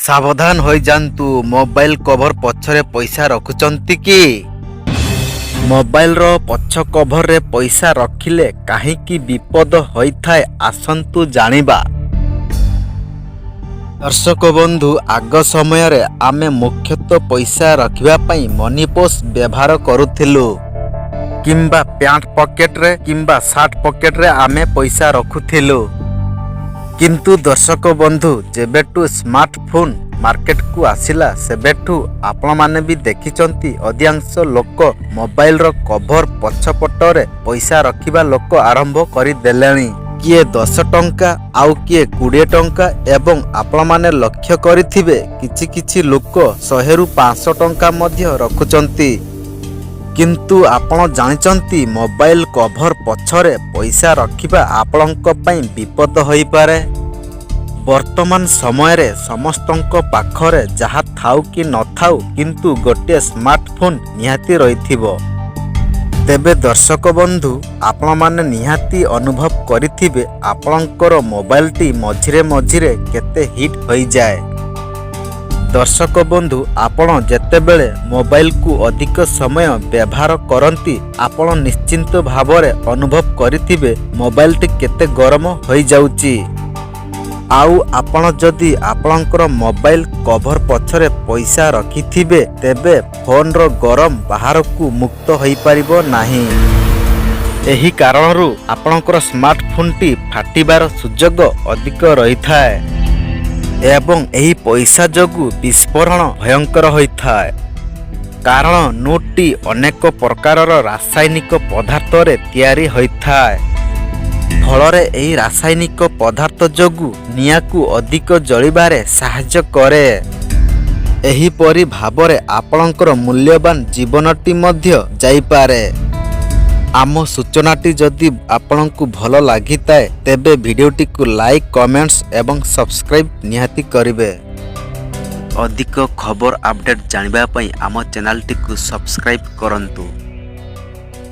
ସାବଧାନ ହୋଇଯାଆନ୍ତୁ। Mobile cover ପଛରେ ପଇସା ରଖୁଛନ୍ତି କି? ମୋବାଇଲର ପଛ କଭରରେ ପଇସା ରଖିଲେ କାହିଁକି ବିପଦ ହୋଇଥାଏ, ଆସନ୍ତୁ ଜାଣିବା। ଦର୍ଶକ ବନ୍ଧୁ, ଆଗ ସମୟରେ ଆମେ ମୁଖ୍ୟତଃ ପଇସା ରଖିବା ପାଇଁ ମନି ପର୍ସ ବ୍ୟବହାର କରୁଥିଲୁ କିମ୍ବା ପ୍ୟାଣ୍ଟ ପକେଟରେ କିମ୍ବା ସାର୍ଟ ପକେଟରେ ଆମେ ପଇସା ରଖୁଥିଲୁ। କିନ୍ତୁ ଦର୍ଶକ ବନ୍ଧୁ, ଯେବେଠୁ ସ୍ମାର୍ଟଫୋନ୍ ମାର୍କେଟକୁ ଆସିଲା, ସେବେଠୁ ଆପଣମାନେ ବି ଦେଖିଛନ୍ତି, ଅଧିକାଂଶ ଲୋକ ମୋବାଇଲର କଭର ପଛପଟରେ ପଇସା ରଖିବା ଲୋକ ଆରମ୍ଭ କରିଦେଲେଣି। କିଏ 10 ଟଙ୍କା, ଆଉ କିଏ 20 ଟଙ୍କା ଏବଂ ଆପଣମାନେ ଲକ୍ଷ୍ୟ କରିଥିବେ, କିଛି କିଛି ଲୋକ 100ରୁ 500 ଟଙ୍କା ମଧ୍ୟ ରଖୁଛନ୍ତି। କିନ୍ତୁ ଆପଣ ଜାଣିଛନ୍ତି, ମୋବାଇଲ କଭର ପଛରେ ପଇସା ରଖିବା ଆପଣଙ୍କ ପାଇଁ ବିପଦ ହୋଇପାରେ? ବର୍ତ୍ତମାନ ସମୟରେ ସମସ୍ତଙ୍କ ପାଖରେ ଯାହା ଥାଉ କି ନଥାଉ, କିନ୍ତୁ ଗୋଟିଏ ସ୍ମାର୍ଟଫୋନ୍ ନିହାତି ରହିଥିବ। ତେବେ ଦର୍ଶକ ବନ୍ଧୁ, ଆପଣମାନେ ନିହାତି ଅନୁଭବ କରିଥିବେ, ଆପଣଙ୍କର ମୋବାଇଲଟି ମଝିରେ ମଝିରେ କେତେ ହିଟ୍ ହୋଇଯାଏ। ଦର୍ଶକ ବନ୍ଧୁ, ଆପଣ ଯେତେବେଳେ ମୋବାଇଲକୁ ଅଧିକ ସମୟ ବ୍ୟବହାର କରନ୍ତି, ଆପଣ ନିଶ୍ଚିନ୍ତ ଭାବରେ ଅନୁଭବ କରିଥିବେ ମୋବାଇଲଟି କେତେ ଗରମ ହୋଇଯାଉଛି। ଆଉ ଆପଣ ଯଦି ଆପଣଙ୍କର ମୋବାଇଲ କଭର ପଛରେ ପଇସା ରଖିଥିବେ, ତେବେ ଫୋନର ଗରମ ବାହାରକୁ ମୁକ୍ତ ହୋଇପାରିବ ନାହିଁ। ଏହି କାରଣରୁ ଆପଣଙ୍କର ସ୍ମାର୍ଟଫୋନଟି ଫାଟିବାର ସୁଯୋଗ ଅଧିକ ରହିଥାଏ ଏବଂ ଏହି ପଇସା ଯୋଗୁଁ ବିସ୍ଫୋରଣ ଭୟଙ୍କର ହୋଇଥାଏ, କାରଣ ନୋଟଟି ଅନେକ ପ୍ରକାରର ରାସାୟନିକ ପଦାର୍ଥରେ ତିଆରି ହୋଇଥାଏ। ଫଳରେ ଏହି ରାସାୟନିକ ପଦାର୍ଥ ଯୋଗୁଁ ନିଆଁକୁ ଅଧିକ ଜଳିବାରେ ସାହାଯ୍ୟ କରେ। ଏହିପରି ଭାବରେ ଆପଣଙ୍କର ମୂଲ୍ୟବାନ ଜୀବନଟି ମଧ୍ୟ ଯାଇପାରେ। ଆମ ସୂଚନାଟି ଯଦି ଆପଣଙ୍କୁ ଭଲ ଲାଗିଥାଏ, ତେବେ ଭିଡ଼ିଓଟିକୁ ଲାଇକ୍, କମେଣ୍ଟସ୍ ଏବଂ ସବସ୍କ୍ରାଇବ୍ ନିହାତି କରିବେ। ଅଧିକ ଖବର ଅପଡେଟ୍ ଜାଣିବା ପାଇଁ ଆମ ଚ୍ୟାନେଲଟିକୁ ସବସ୍କ୍ରାଇବ୍ କରନ୍ତୁ।